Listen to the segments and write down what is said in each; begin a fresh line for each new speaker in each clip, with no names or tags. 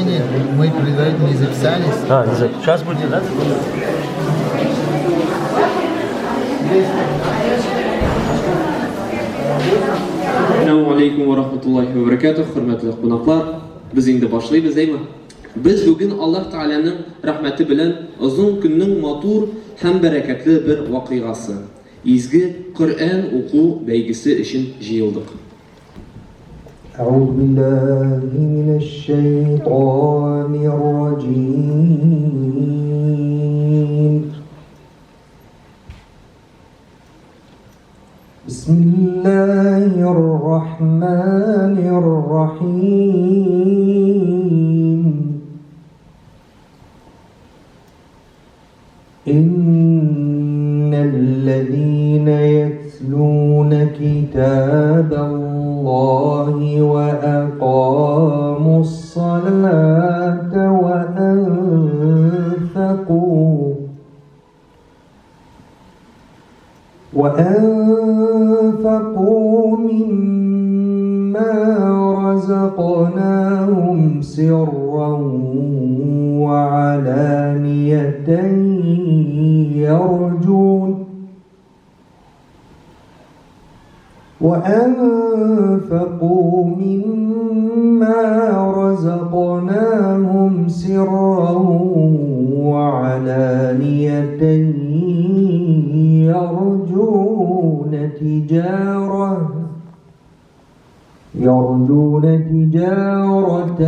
Не-не, мы предварительно не записались.
А, не Сейчас будет, да?
Ассаламу алейкум ва рахматуллахи ва баракатух, хөрмәтле кунаклар. Без инде башлыйбыз, әйме? Без бүген Аллаһ Тәгаләнең рәхмәте белән озын көннең матур һәм бәрәкәтле бер вакыйгасы, изге Коръән уку бәйгесе өчен җыелдык.
أعوذ بالله من الشيطان الرجيم بسم الله الرحمن الرحيم إن الذين يتلون كتاب الله وأقاموا الصلاة وأنفقوا مما رزقناهم سرا وعلانية يرجون وأنفقوا مما رزقناهم سرا وعلانية يرجون تجارة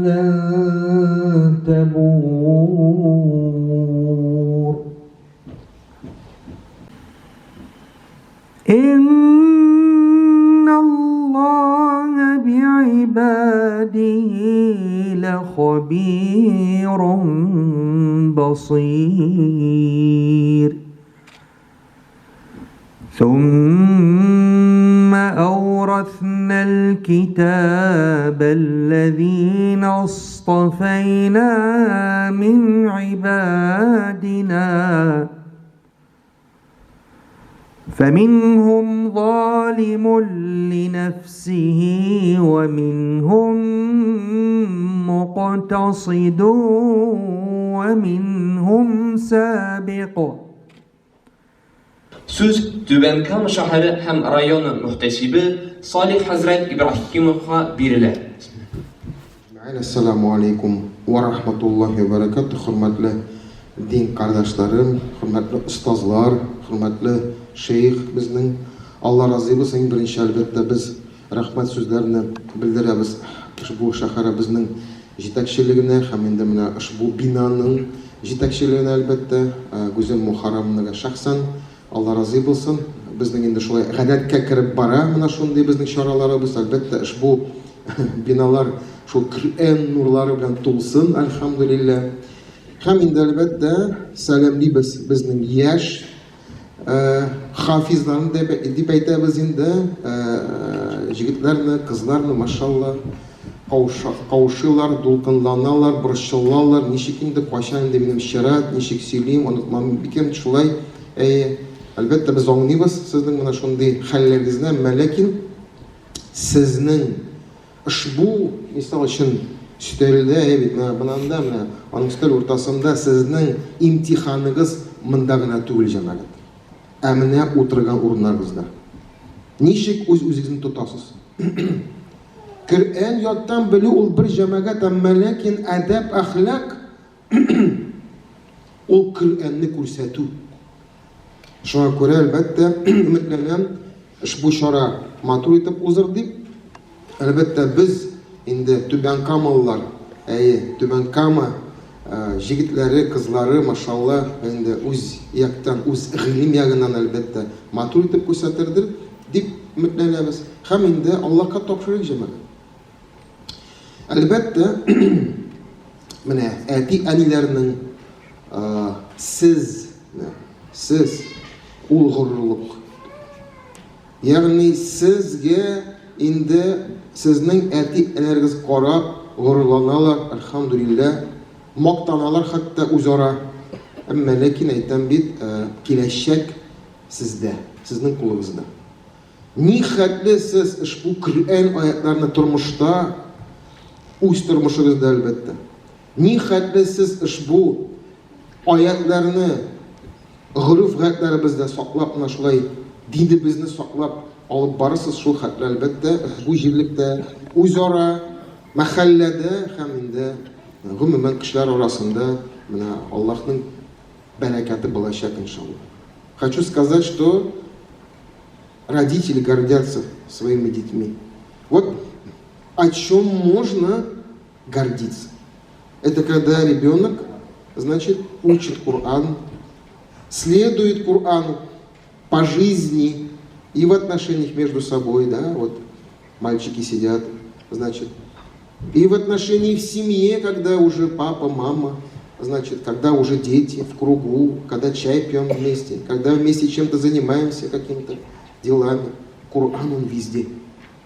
لن تبور. إن الله بعباده لخبير بصير. ثم أورثنا الكتاب الذين اصطفينا من عبادنا فمنهم ظالم لنفسه ومنهم مقتصد ومنهم سابق.
Сүз Түбән Кама шәһәре һәм районы мөхтәсибе Салих хәзрәт Ибраһимовка бирелә.
Әссәламү алейкум ва рахматуллахи ва баракатух, хөрмәтле дин кардәшләрем, хөрмәтле остазлар, хөрмәтле шейх безнең. Алла разый булсын, иң беренче, әлбәттә, без рәхмәт сүзләрне белдерәбез ошбу шәһәребезнең җитәкчелегенә һәм инде менә ошбу бинаның җитәкчелегенә, әлбәттә, Гүзәл Мухаррамовнага шәхсән. Алла разый булсын. Безнең инде шулай гадәткә кереп бара менә шундый безнең чараларыбыз. Әлбәттә, ошбу биналар шул Коръән нурлары белән тулсын, әлхәмдүлилләһ. Һәм инде, әлбәттә, сәламлибез безнең яшь хафизларны дип әйтәбез инде, җегетләрне, кызларны, машалла, каушыйлар, дулкынланалар, борчылалар, ничек инде, кайчан инде минем чират, ничек сөйлим, онытмам микән, шулай, әйе, әлбәттә, без аңлыйбыз сезнең менә шундый хәлләрегезне, әмма ләкин сезнең ошбу, мисал өчен, өстәлдә, әйе бит, менә монанда, менә аның өстәл уртасында сезнең имтиханыгыз монда гына түгел, җәмәгать. Ә менә утырган урыннарыгызда. Ничек үз-үзегезне тотасыз? Коръән яттан белү ул бер җәмәгать, әмма ләкин әдәп, әхлак ул Коръәнне күрсәтү. Шуңа күрә, әлбәттә, өметләнәм, ошбу чара матур итеп узыр дип. Әлбәттә, без инде Түбән Камалылар, әйе, Түбән Кама җегетләре, кызлары, машалла, инде үз яктан, үз гыйлем ягыннан, әлбәттә, матур итеп күрсәтердер дип өметләнәбез. Һәм инде Аллаһка тапшырыйк, җәмәгать. Әлбәттә, менә әти-әниләрнең сез, сез ул горурлык. Ягъни сезгә инде сезнең әти-әниләрегез карап горурланалар, әлхәмдүлилләһ, мактаналар хәтта үзара. Әмма ләкин әйтәм бит, киләчәк сездә, сезнең кулыгызда. Ни хәтле сез ошбу Коръән аятларны тормышта Үз тормышыгызда, әлбәттә. Ни хәтле сез ошбу аятларны гореф-гадәтләребездә саклап, менә шулай динебезне саклап алып барырсыз, шул хәтле, әлбәттә, бу җирлектә, үзара, мәхәлләдә һәм инде гомумән кешеләр арасында менә Аллаһның бәрәкәте булачак, иншалла. Хочу сказать, что родители гордятся своими детьми. Вот о чем можно гордиться. Это когда ребенок, значит, учит Коран, следует Корану по жизни и в отношениях между собой, да, вот мальчики сидят, значит, и в отношении в семье, когда уже папа, мама, значит, когда уже дети в кругу, когда чай пьем вместе, когда вместе чем-то занимаемся, какими-то делами. Коран, он везде.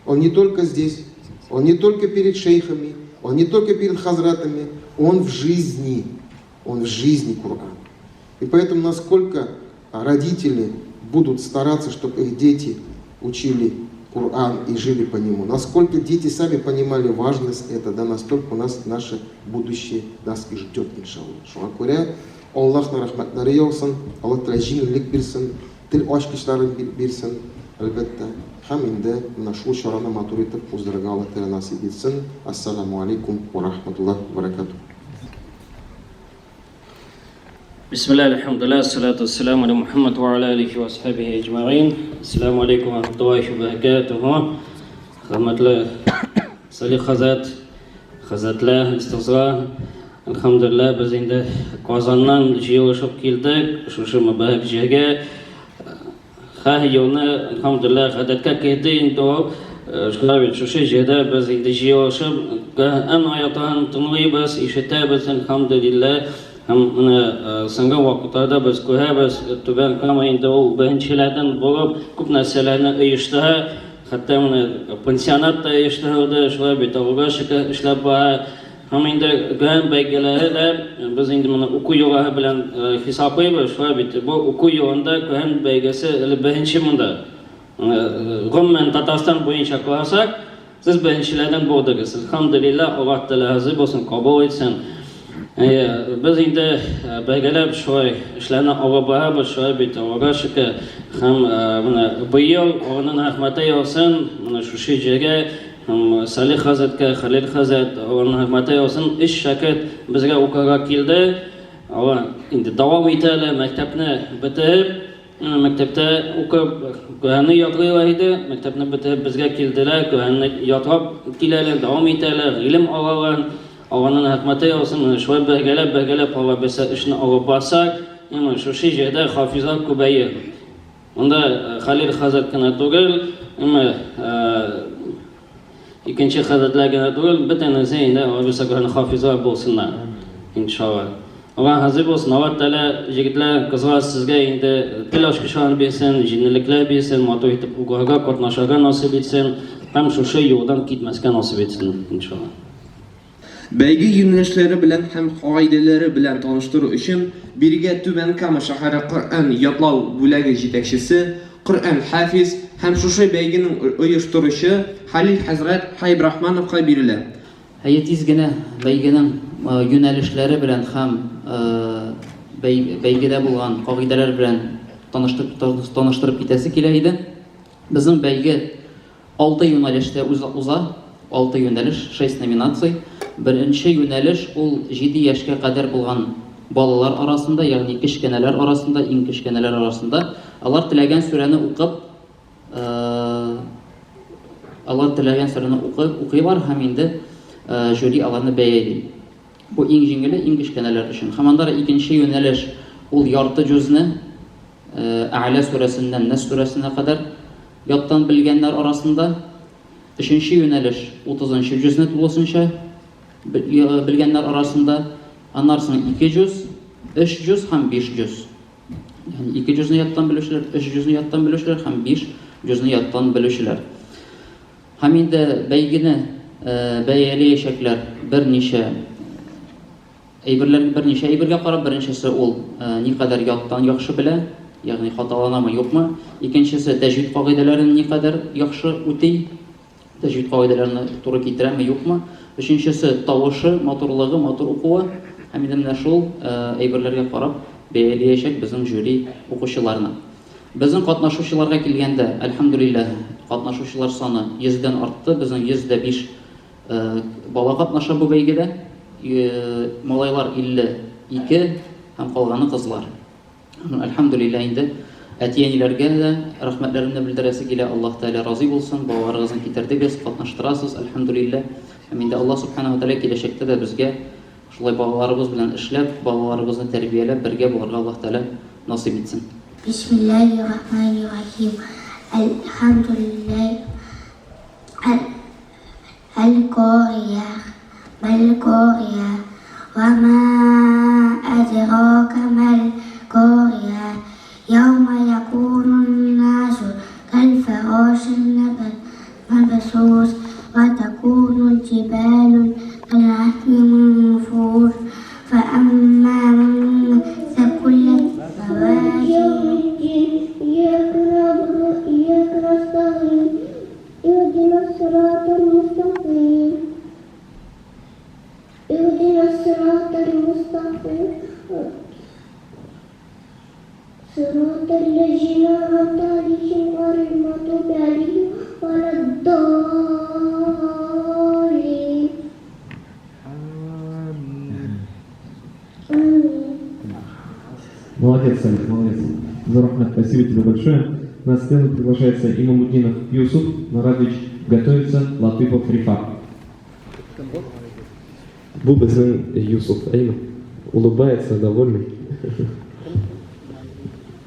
Он не только здесь, он не только перед шейхами, он не только перед хазратами, он в жизни, он в жизни Коран. И поэтому, насколько родители будут стараться, чтобы их дети учили Коран и жили по нему, насколько дети сами понимали важность это, да, настолько у нас наше будущее нас и ждет, иншалла. Шуңа күрә Аллаһның рәхмәтләре яусын, Аллаһ Тәгалә җиңеллек бирсен, тел ачкычларын бирсен, әлбәттә. Һәм инде менә шул чараны матур итеп уздырырга Аллаһ Тәгалә насыйп итсен. Ассаламу алейкум ва рахматуллаһи ва баракатуһ.
Бисмилла, альхамдулилля, салату вассаламу аля Мухаммад ва аля алихи ва асхабихи аджмаин. Ассаламу алейкум ва рахматуллахи ва баракатуху. Хөрмәтле Салих хәзрәт, хәзрәтләр, остазлар, альхамдулилля, без инде Казаннан җыелышып килдек, шушы мөбарәк җиргә. Һәр елны, альхамдулилля, гадәткә керде инде ул. Шулай бит, шушы җирдә без инде җыелышып, Коръән аятларын тыңлыйбыз, ишетәбез, альхамдулилля. Һәм менә соңгы вакытларда без күрәбез, Түбән Кама инде ул беренчеләрдән булып күп нәрсәләрне оештыра. Хәтта менә пансионат та оештырылды, шулай бит, Аллага шөкер, эшләп бара. Һәм инде грант бәйгеләре дә без инде моны уку еллары белән хисаплыйбыз, шулай бит. Бу уку елында грант бәйгесе әле беренче монда. Гомумән Татарстан буенча карасак, сез беренчеләрдән булдыгыз. Әлхәмдүлилләһ, Аллаһ Тәгалә разый булсын, кабул итсен. Без инде бергәләп шулай эшләрне алып барабыз, шулай бит, Аллага шөкер. Һәм менә быел Аллаһның рәхмәте яусын, менә шушы җиргә Һәм Салих хәзрәткә, Хәлил хәзрәт, аларның рәхмәте яусын, өч шәкерт безгә укырга килде. Алар инде дәвам итә әле, мәктәпне бетереп, мәктәптә укып, Коръәнне ятлыйлар иде. Мәктәпне бетереп безгә килделәр, Коръәнне ятлап киләләр, дәвам итәләр, гыйлем алалар. Алланың рәхмәте яусын, менә шулай бергәләп, бергәләп Алла бирсә эшне алып барсак, шушы җирдә хафизлар күбәер. Монда Хәлил хәзрәт кенә түгел, әмма икенче хәзрәтләр генә түгел, бөтенесе инде Алла бирсә Коръән хафизлар булсыннар, иншалла. Алла разый булсын, Алла Тәгалә егетләр, кызлар сезгә инде тел ачкычларын бирсен, җиңеллекләр бирсен, матур итеп укырга, катнашырга насыйп итсен һәм шушы юлдан китмәскә насыйп итсен, иншалла.
Бәйге юнәлешләре белән һәм кагыйдәләре белән таныштыру өчен бирегә Түбән Кама шәһәре Коръән ятлау бүләге җитәкчесе, Коръән-хафиз һәм шушы бәйгенең оештыручы Хәлил хәзрәт Хәйбрахмановка бирелә.
Әйе, тиз генә бәйгенең юнәлешләре белән һәм бәйгедә булган кагыйдәләр белән таныштырып китәсе килә иде. Безнең бәйге Алты юнәлештә уза, алты юнәлеш, шесть номинаций. Беренче юнәлеш ул җиде яшькә кадәр булган балалар арасында, ягъни кечкенәләр арасында, иң кечкенәләр арасында. Алар теләгән сүрәне укып, алар теләгән сүрәне укып, укыйлар һәм инде жюри аларны бәяли. Бу иң җиңеле, иң кечкенәләр өчен. Һәм аннары икенче юнәлеш ул ярты җүзне, Әгъля сүрәсеннән Нәс сүрәсенә кадәр яттан белгәннәр арасында. Өченче юнәлеш, утызынчы җүзне тулысынча белгәннәр арасында. Аннан соң ике җүз, өч җүз һәм биш җүз. Ягъни ике җүзне яттан белүчеләр, өч җүзне яттан белүчеләр һәм биш җүзне яттан белүчеләр. Һәм инде бәйгене бәяләячәкләр берничә Әйберләр берничә әйбергә карап, беренчесе ул никадәр яттан яхшы белә, ягъни хаталанамы, юкмы. Икенчесе тәҗвид кагыйдәләрен никадәр яхшы үти, тәҗвид кагыйдәләренә туры китерәме, юкмы. Өченчесе, тавышы, матурлыгы, матур укуы. Һәм инде менә шул әйберләргә карап бәялиячәк безнең жюри укучыларны. Безнең катнашучыларга килгәндә, әлхәмдүлилләһ, катнашучылар саны йөздән артты. Безнең 105 бала катнаша бу бәйгедә. Малайлар 52 һәм калганы кызлар. Әлхәмдүлилләһ инде әти-әниләргә дә рәхмәтләремне белдерәсе килә. Аллаһ Тәгалә разый булсын, балаларыгызны китердегез, катнаштырасыз, әлхәмдүлилләһ. Һәм инде Аллаһ Субханаһу ва Тәгалә киләчәктә дә безгә шулай балаларыбыз белән эшләп, балаларыбызны тәрбияләп бергә булырга Аллаһ Тәгалә насыйп итсен.
Бисмиллаһи-рахмани-рахим. Әлхәмдүлилләһ. Әл-Кария, Мәл-Кария, вә мә әдрака мәл-Кария, яумә якунун-насу кәл-фәрашил мәбсус, вә тәкунул җибалу кәл-гьәхнил мәнфуш, фәәммә мән сәкуләт мәвазинуһ.
Ияка нәгъбуду вә ияка нәстәгыйн. اهدنا الصراط المستقيم اهدنا الصراط المستقيم صراط الذين أنعمت عليهم غير المغضوب عليهم ولا الضالين.
آمين.
آمين.
Молодец, Салих, молодец. Зур рәхмәт, спасибо тебе большое. На сцену приглашается Имамутдинов Юсуф Маратович, готовится Латыпов Рифат. Бу безнең Юсуф, әйме? Улыбается, довольный.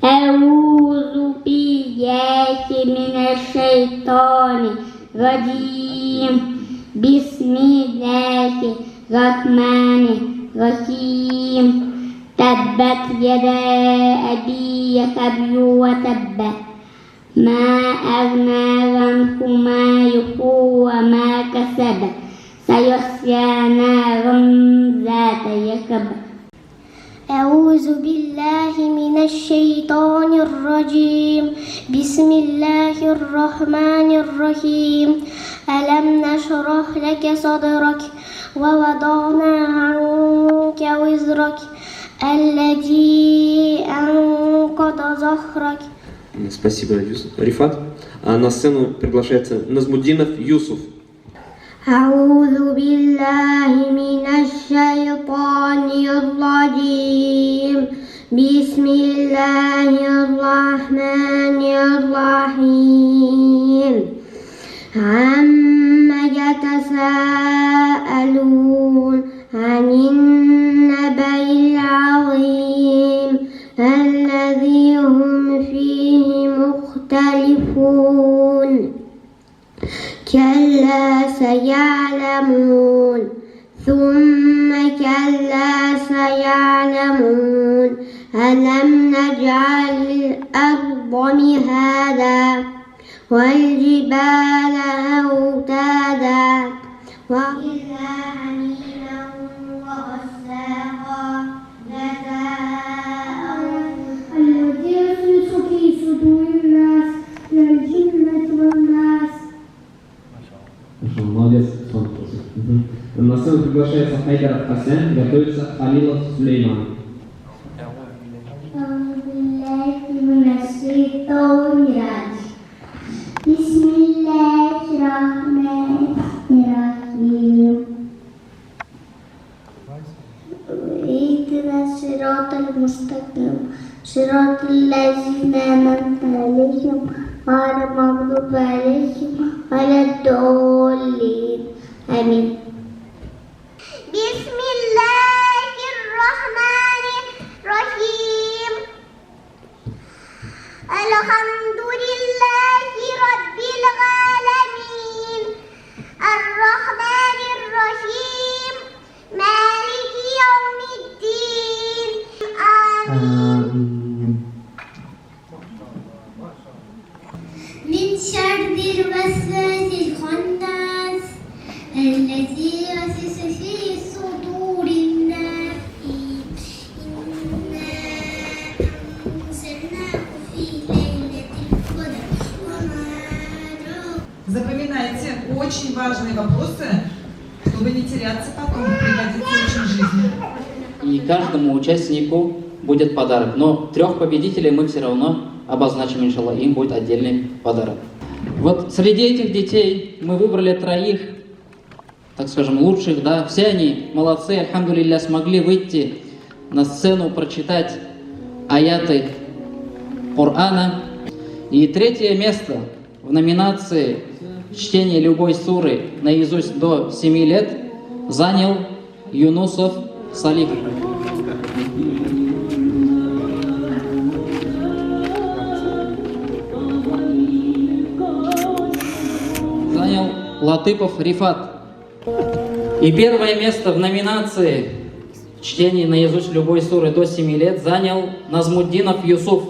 أعوذ بالله من الشيطان الرجيم بسم الله الرحمن الرحيم تبت يدا أبي لهب وتب ما أغنى عنه ماله وما كسب سيصلى نارا ذات لهب.
أعوذ بالله من الشيطان الرجيم بسم الله الرحمن الرحيم ألم نشرح لك صدرك ووضعنا عنك وزرك الذي أنقض ظهرك.
Спасибо, Рифат. А на сцену приглашается Назмутдинов Юсуф.
أعوذ بالله من الشيطان الرجيم بسم الله الرحمن الرحيم عم يتساءلون عن النبأ العظيم الذي هم فيه مختلفون كلا سيعلمون ثم كلا سيعلمون ألم نجعل الأرض مهادا والجبال أوتادا وإلا حميما وغساقا جزاء
الذي يوسوس في صدور الناس من الجنة والناس.
Хорошо, молодец. На сцену приглашается Хайдаров Хасен, готовится Халилов Сулейман.
أعوذ بالله من الشيطان الرجيم بسم الله الرحمن الرحيم اهدنا الصراط المستقيم صراط الذين أنعمت عليهم غير المغضوب عليهم ولا الضالين آمين.
بسم الله الرحمن الرحيم الحمد لله رب العالمين الرحمن الرحيم مالك يوم الدين آمين.
آمين.
من شر الوسواس الخناس الذي يوسوس في صدور الناس إنا أنزلناه في ليلة القدر وما أدراك.
Запоминайте очень важные вопросы, Чтобы не теряться потом, пригодится очень в жизни.
И каждому участнику будет подарок. Но трех победителей мы все равно обозначим, иншаллах, им будет отдельный подарок. Вот среди этих детей мы выбрали троих, так скажем, лучших, да, все они молодцы, альхамдулилля, смогли выйти на сцену, прочитать аяты Корана. И третье место в номинации «Чтение любой суры наизусть до 7 лет» занял Юнусов Салих. Занял Латыпов Рифат. И первое место в номинации «Чтение наизусть любой суры до 7 лет» занял Назмутдинов Юсуф.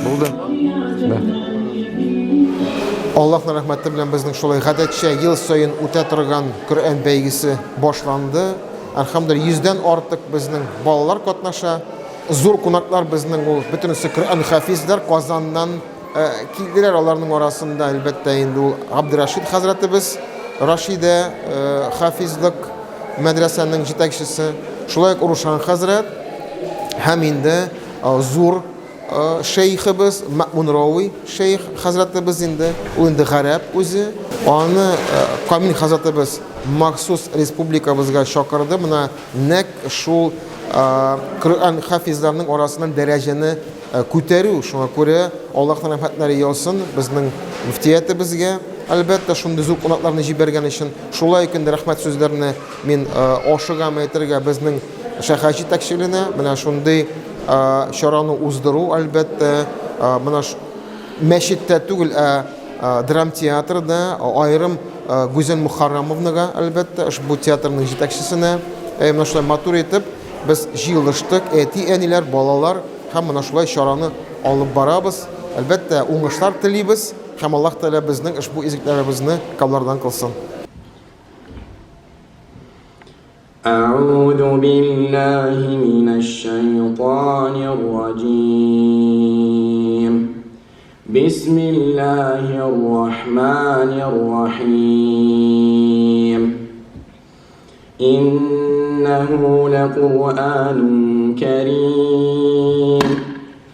Булды. Да. Аллаһның рәхмәте белән безнең шулай гадәтчә ел саен үтә торган Коръән бәйгесе башланды. Әлхәмдүлилләһ, йөздән артык безнең балалар катнаша. Зур кунаклар безнең ул бөтенесе Коръән хафизлар Казаннан э, килделәр. Аларның арасында әлбәттә инде ул Габдерашид хәзрәтебез, Рашидә э, хафизлык мәдрәсәнең җитәкчесе, шулай ук Рушан хәзрәт һәм инде э, зур шейхыбыз Мәмун Рауи шейх хәзрәтебез инде, ул инде гарәп үзе. Аны Камил хәзрәтебез махсус республикабызга чакырды. Менә нәкъ шул Коръән хафизларның арасыннан дәрәҗәне күтәрү. Шуңа күрә Аллаһның рәхмәтләре яусын безнең мөфтиятебезгә. Әлбәттә, шундый зур кунакларны җибәргән өчен. Шулай ук инде рәхмәт сүзләрне мин ашыгам әйтергә безнең шәһәр җитәкчелегенә. Менә шундый чараны уздыру, әлбәттә, менә мәчеттә түгел, ә драмтеатрда, аерым Гүзәл Мухаррамовнага, әлбәттә, ошбу театрның җитәкчесенә. Менә шулай матур итеп без җыелыштык, әти-әниләр, балалар һәм менә шулай чараны алып барабыз. Әлбәттә, уңышлар телибез һәм Аллаһ Тәгалә безнең ошбу изгелекләребезне кабуллардан кылсын.
أعوذ بالله من الشيطان الرجيم بسم الله الرحمن الرحيم إنه لقرآن كريم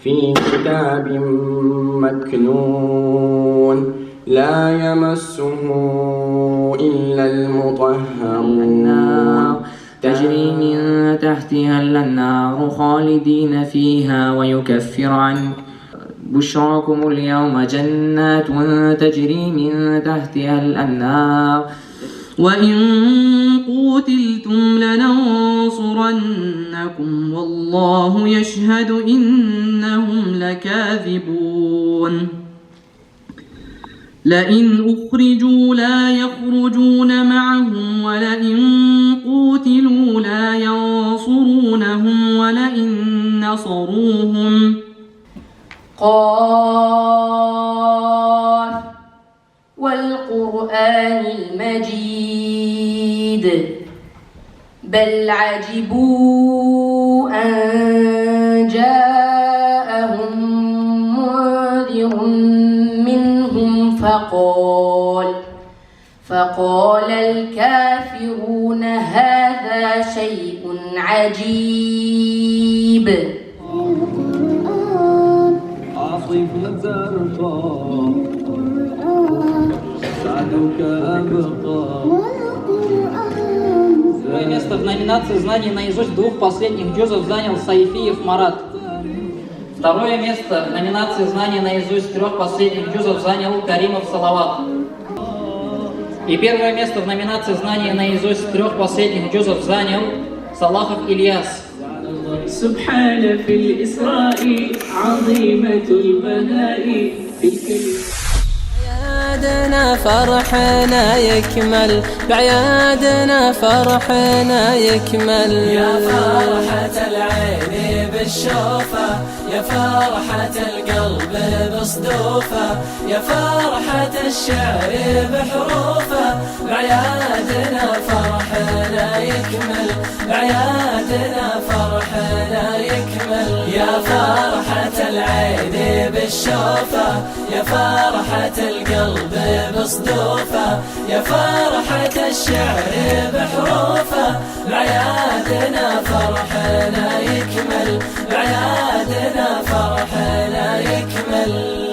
في كتاب مكنون لا يمسه إلا المطهرون
تجري من تحتها الأنهار خالدين فيها ويكفر عنه بشراكم اليوم جنات تجري من تحتها الأنهار
وإن قوتلتم لننصرنكم والله يشهد إنهم لكاذبون لئن أخرجوا لا يخرجون معهم ولئن قوتلوا لا ينصرونهم ولئن نصروهم
قاف والقرآن المجيد بل عجبوا أن جاءهم منذر منهم فقال الكافرون هذا شيء عجيب.
Второе место в номинации «Знание наизусть двух последних джузов» занял Сайфиев Марат. Второе место в номинации «Знание наизусть трех последних джузов» занял Каримов Салават. И первое место в номинации «Знание наизусть трех последних джузов» занял Салахов Ильяс.
سبحان في الإسراء عظيمة البهاء تلك
بعيادنا فرحنا يكمل، بعيادنا فرحنا يكمل.
يا فرحة العين بالشوفة، يا فرحة القلب بصدوفة، يا فرحة الشعر بحروفه، بعيادنا فرحنا يكمل، بعيادنا فرحنا يكمل. يا فرحة العين بالشوفة، يا فرحة القلب بصدوفة، يا فرحة الشعر بحروفه، بعيادنا فرحنا يكمل، بعيادنا فرحنا يكمل.